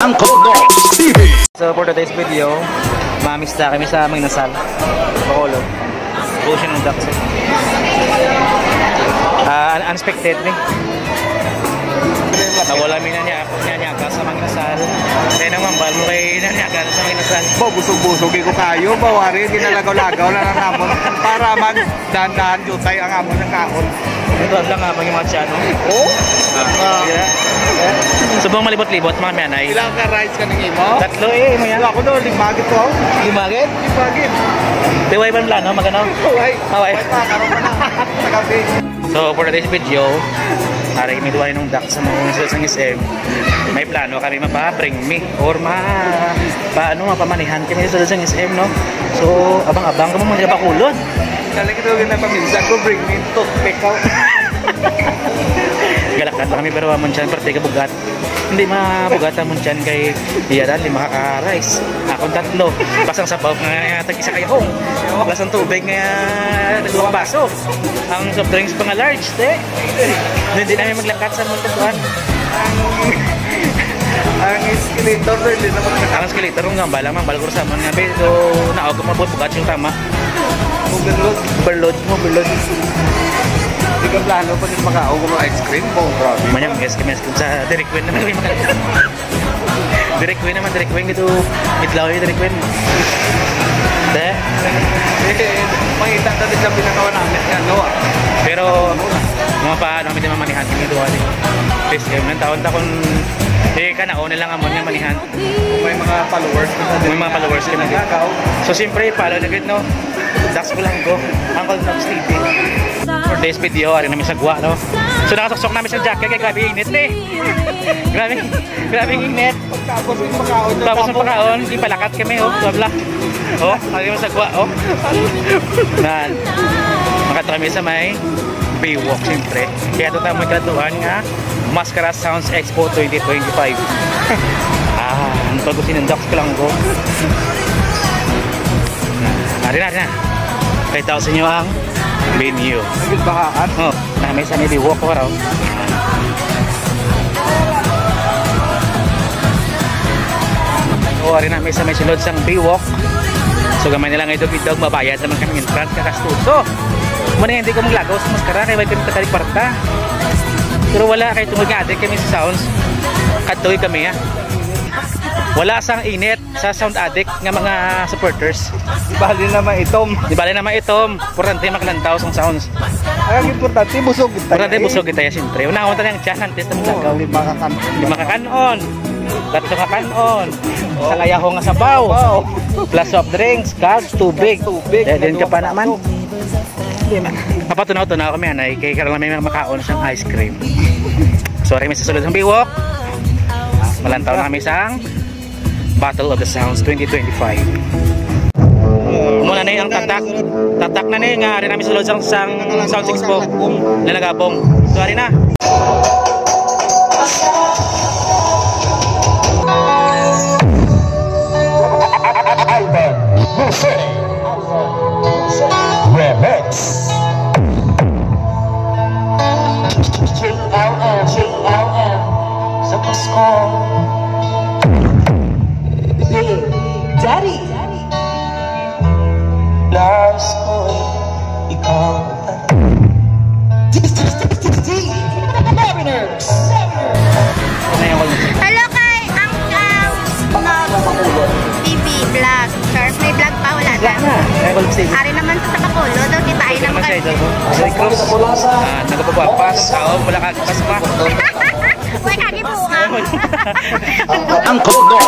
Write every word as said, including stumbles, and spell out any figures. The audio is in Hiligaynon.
Angkol Nox T V. So for today's video, mamista kami sa Maginasal, Bacolod. Ocean and Ducks. Ah, un- unexpected ni. Nawala mi na niya, niya, niya sa Maginasal. Kaya naman, bal mo kay na niya sa Maginasal. Bo, busog-busog ko kayo, bawari, ginalagaw-lagaw lang ang amon para magdahan-dahan jutay ang amon ng kaon. Ito lang nga, mga Marciano. Oh? Ah, yeah. Subong malibot-libot, mga mianay. Ilang ka rice ka nang imo? Tatlo eh, mo yan. Ako doon, limagit ko. Limagit? Limagit. Tiway ba ang plano? Magano? Huwag. Huwag. Huwag pa, karoon pa na. Sa gabi. So, for today's video, ari kami duwa nung dak sa mga sulod sang S M. May plano kami mapa-bring me or ma paano mapamanihan kami sa sulod sang S M, no? So, abang-abang kamo mga Bacolod. Kala kita yung napaminsan ko, bring me toothpick ko. Galakat lang kami pero amon siya, parte ka bugat. Hindi mabugat amon siyan kay iya ra, lima ka rice. Akon tatlo. Pasang sabaw nga, nga tag isa kayahong. Plus ang tubig nga dalawang baso. Ang soft drinks pa nga large, te. Hindi namin maglakat sa mga kuan. Ang, ang escalator, sir, hindi na maglakat. Ang escalator, kung gamba lang, mambal ko sa mga be, so, naog ko mabuhat yung tama. Overload. Overload, overload. Di ka plano pa din makaog ng ice cream? Oh, grabe. Manyang ice cream, ice cream sa Dairy Queen na may Dairy Queen naman, Dairy Queen dito. Itlaw yung Dairy Queen. De? Eh, makita ka din sa pinakawan namin yan, no? Pero, mga pa, ano, hindi mamanihan, hindi doon. Please, eh, nang taon ta kung, eh, kanaon na lang amon nga manihan. May mga followers ka na din. May mga followers ka na din. Nagagaw. So, siyempre, follow na gid, no? Dax Blanco, Angkol Nox T V. For this video, ari namin sa gwa, no? So, nakasuksok namin sa jacket, kay grabe init, eh. Grabe, grabe init. Tapos yung pagkaon, tapos yung pagkaon, ipalakat kami, oh, bla, bla. Oh, ari namin sa gwa, oh. Nan, makatira kami sa may Baywalk, siyempre. Kaya ito tayo may graduhan nga Mascara Sounds Expo twenty twenty-five. Ah, ang bago sinundak ko lang ko. Ari na, ari na. Kaya tao sa inyo ang venue. Ay, bahaan. Oh, na may sa may Baywalk ko raw. Oh, ari na may sa may sulod sang Baywalk. So, gamay na lang ito, bidog, mabayad naman kami entrance, kakastuso. Muna hindi ko maglagaw sa maskara, kaya may pinagkakalik kwarta. Pero wala, kay tungod nga adik kami sa sounds. Kadtoy kami, ha. Wala sang init sa sound addict nga mga supporters. Bali na maitom. Di bali na maitom. Importante makalantaw sang sounds. Ay, ang importante, busog kita. Importante, eh, busog kita, ya, siyempre. Unahon ta lang tiyan, antes na maglagaw. Oh, di makakanon. Di makakanon. Tatlo nga kanon. Oh. Sa kayaho nga sabaw. Wow. Plus soft drinks, kag tubig. Tubig. Eh, din ka pa naman. Papatunaw-tunaw kami, anay, kay karon may makaon sang ice cream. So, ari mi sa sulod sang Baywalk. Malantaw na kami sang Battle of the Sounds twenty twenty-five. Muna na yung tatak. Tatak na ni nga ari namin sulod sang, sang Sounds Expo na nagabong. So, ari na. Alvin Jose Remix. J L M, J L M, sa Pasko. Big Daddy. Nais ko'y ikaw pa rin. D D D, Mariners. Hello kay ang, ang, um, T V vlog. Sure, may vlog pa, wala na. Wala na. May vlog sa Ari naman to sa Bacolod, daw, di ba? Ay, naman siya, idol ko. Ray Cruz, ah, nagpapagwapas, tao, wala ka, pas pa. Wala ka, di buka. Ang Kono